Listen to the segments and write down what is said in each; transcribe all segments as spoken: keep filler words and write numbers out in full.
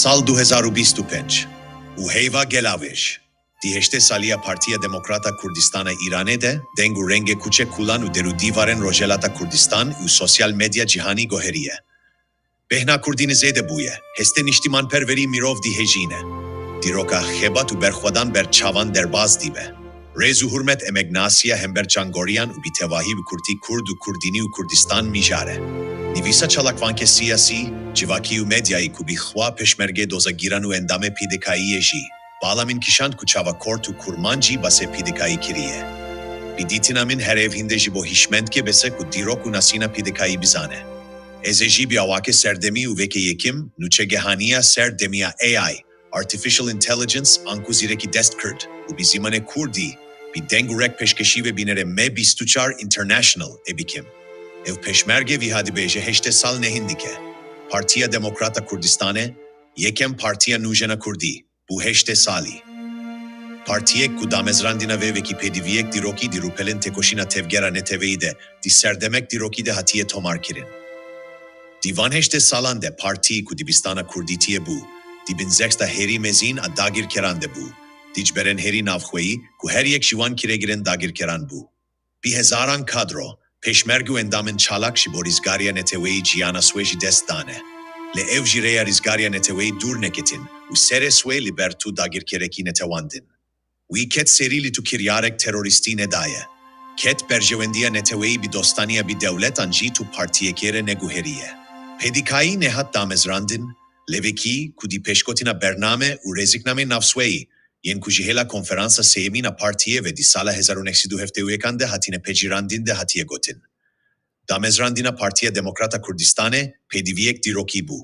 Sal du hezar û bîst û pênc û heyva gelavêj. Di heştê saliya Partiya Demokrata Kurdistana Îranê de deng û rengê kuçe kulan û derûdîvarên Rojhelata Kurdistan û sosyal medya cîhanî guheriye. Bêhna kurdî nizêde bûye, hestê niştîmanperwerî mirov dihejîne. Dîroka xebat û berxwedan ber çavan derbaz dîbe. Rêz û hurmet emeknasiya hember çangoriyan û bi tevahî bi kurdî kurd û kurdînî û Kurdistan mijare. Nivîsa çalakvanke siyasî, civakî û medyayî ku bi xwa peşmerge doza giran û endamê P D K'yî ye jî, bala min kişand ku çava kort û kurmancî basê P D K'yî kiriye. Bi dîtina min her ev hinde ji bo hişmendke bese ku dîrok û nasîna P D K'yî bizane. Ez ê jî bi awake serdemî û veke yekim nûçegehaniya ser demiya A I, Artificial Intelligence, anku zîrekî destkird û bi zîmanê kurdî, bi deng û rek pêşkeşî ve bînerê M bîst û çar International ê bikim. Ev peşmerge viha dibêje heştê sal nehin dike. Partiya Demokrata Kurdistanê yekem partiya nûjen a kurdî bû heştê salî. Partiyek ku damezrandina vê vekî pêdiviyek dîrokî di rûpelên têkoşîna tevgera neteweyî de di serdemek dîrokî de hatiye tomarkirin. Di van heştê salan de partî ku dibistana kurdîtiyê bû, di bin zexta herî mezîn a dagirkeran de bû, di ciberên herî navxweyî ku her yek ji wan kiregirên dagirkeran bû. Bi hezaran kadro, pêşmerg û endamên çalak ji bo rîzgariya neteweyî ciyana swê ji dest dane. Lê ew ji rêya rîzgariya neteweyî dûr neketin û serê swê li ber tu dagirkerekî netewandin. Wî ket serî li tu kiryarek terorîstî nedaye. Ket berjewendiya neteweyî bi dostaniya bi dewlet an jî tu partiyekê re neguheriye. P D K'yî nehat damezrandin, lê vekî ku di pêşgotina bername û rêziknameyên navsweyî, yên ku ji hêla konferansa sêyemîn a partiyê ve di sala hezar û neh sed û heftê û yekan de hatine pecirandin de hatiye gotin. Damezrandina Partiya Demokrata Kurdistanê pêdiviyek dîrokî bû.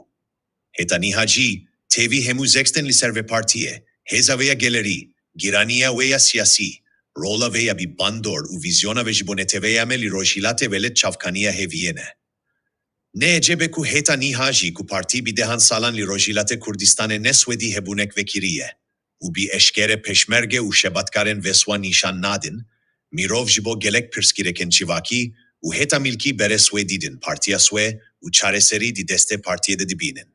Heta niha jî tevî hemû zextên li ser vê partiyê, hêza vê ya gelerî, giraniya wê ya siyasî, rola vê ya bi bandor û vîzyona vê ji bo neteweya me li Rojhilatê Velet çavkaniya hêviyê ne. Ne ecêb e ku hêta niha jî ku partî bi dehan salan li Rojhilatê Kurdistanê ne swêdî hebûnek vekirî ye û bi eşkere pêşmerge û şebatkarên vê swa nîşan nadin, mirov ji bo gelek pirsgirêkên çivakî û hêta milkî berê swêdî din partiya swê û çareserî di destê partiyê de dibînin.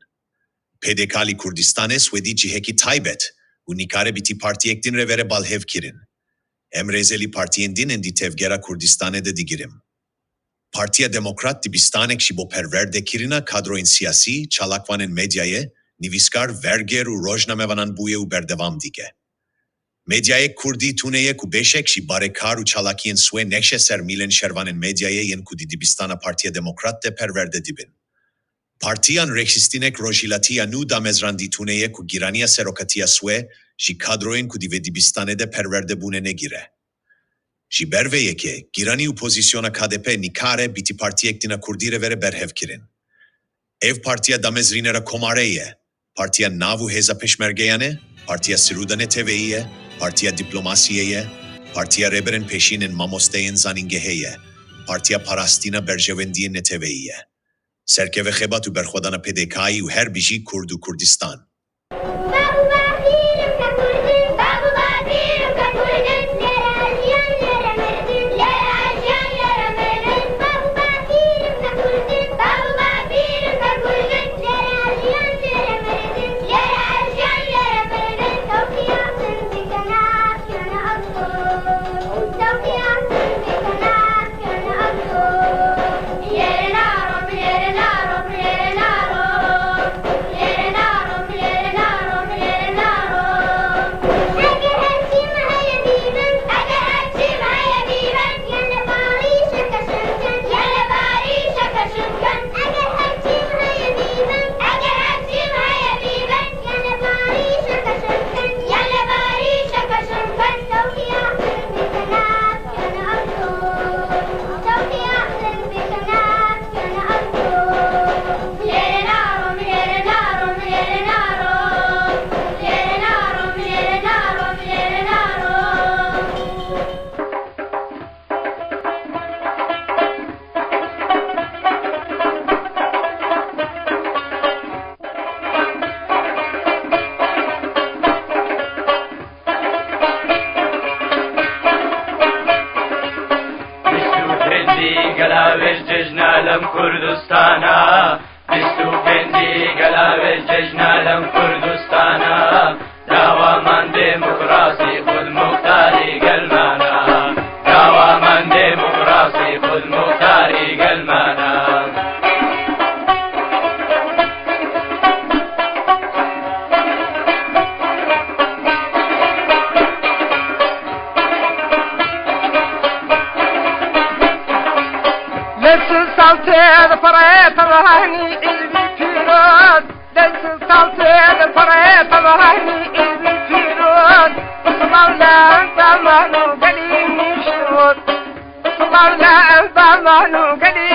P D K li Kurdistanê swêdî cihekî taybet û nikare bi ti partiyek din re vere balhevkirin. Em rêzê li partiyên din ên di tevgera Kurdistanê de digirim. Partiya Demokrat dibistanek ji bo perwerdekirina kadroyên siyasî, çalakvanên medyayê, nivîskar, verger û rojnamevanan bûye û berdewam dike. Medyayê kurdî tune ye ku beşek ji barekar û çalakiyên swê nexşe ser mîlên şervanên medyayê yên ku di dibistana Partiya Demokrat de perwerde dibin. Partiyan rêxistinêk rojhilatiya nû damezrandî tune ye ku giraniya serokatiya swê ji kadroyên ku di vê dibistanê de perwerde bûne negire. Ji ber vê yekê, giranî û pozîsyona K D P nikare bi ti partiyek din a kurdî re vere berhevkirin. Ev partiya damezrînera Komarê ye. Partiya nav û hêza pêşmergeyan e, partiya sirûda neteweyî ye, partiya dîplomasiyê ye, partiya rêberên pêşîn ên mamosteyên zanîngehê ye, partiya parastina berjewendiyên neteweyî ye. Serkeve xebat û berxwedana P D K'yî û her bijî Kurd û Kurdistan. Bîst û pêncî gela wêj cejna lem Kurdistana. Bîst û pêncî gela Ev cejna lem Kurdistana, dawaman demokrasî, xudmuxtarî gelmana. Dawaman demokrasî, xudmuxtarî gelmana. Lê çil sal tê de pere pere hanî îdî pîroz. Lê çil sal tê de pere pere hanî îdî pîroz. Silav lê endamano gelî Mîşot. Silav lê endamano gelî